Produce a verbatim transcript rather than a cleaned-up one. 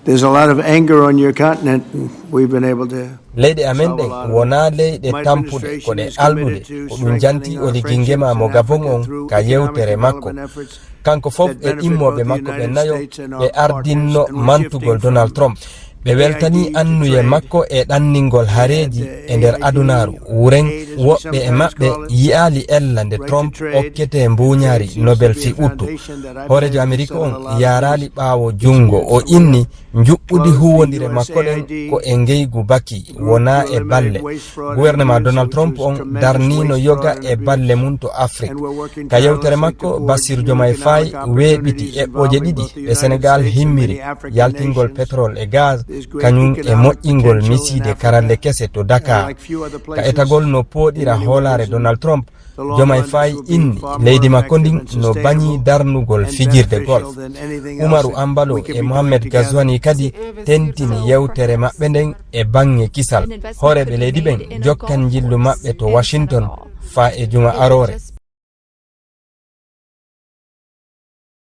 There's a lot of anger on your continent. And we've been able to Leyɗe amen ɗen wonaa leyɗe tampuɗe, ko ɗe alɗuɗe. Ko ɗum janti Oli Gingema mo Gabon on ka yewtere makko. Kanko fof e ɗimmooɓe makko ɓe nayo ɓe ardinno mantugol Donald Trump. Ɓe weltanii annuye makko e ɗanningol hareeji e nder adunaaru. Wuren woɓɓe e maɓɓe yi'aali ella nde Trump okkete mbuuñaari Nobel fii ɓuttu. Hooreejo Amerik on yaaraali ɓaawo junngo. O inni njuɓɓudi huuwondire makko ɗen ko e ngeygu baki, wonaa e balle. Gouvernement Donald Trump on darniino yoga e balle mum to Afrik. Ka yewtere makko, Bassirou Diomaye Faye weeɓiti eɓɓooje ɗiɗi ɗe Senegal himmiri, yaltingol pétrole e gaz, kañum e moƴƴingol misiide karalle kese to Dakar. Ka etagol no pooɗira hoolaare Donald Trump, Diomaye Faye inni leydi makko ndin no bañi darnugol fijirde golf. Umaru Ambalo e Mohamed Ghazouani kadi tentini yewtere maɓɓe nden e baŋŋe kisal. Hooreeɓe leydi ɓen jokkan njillu maɓɓe to Washington faa e juma aroore.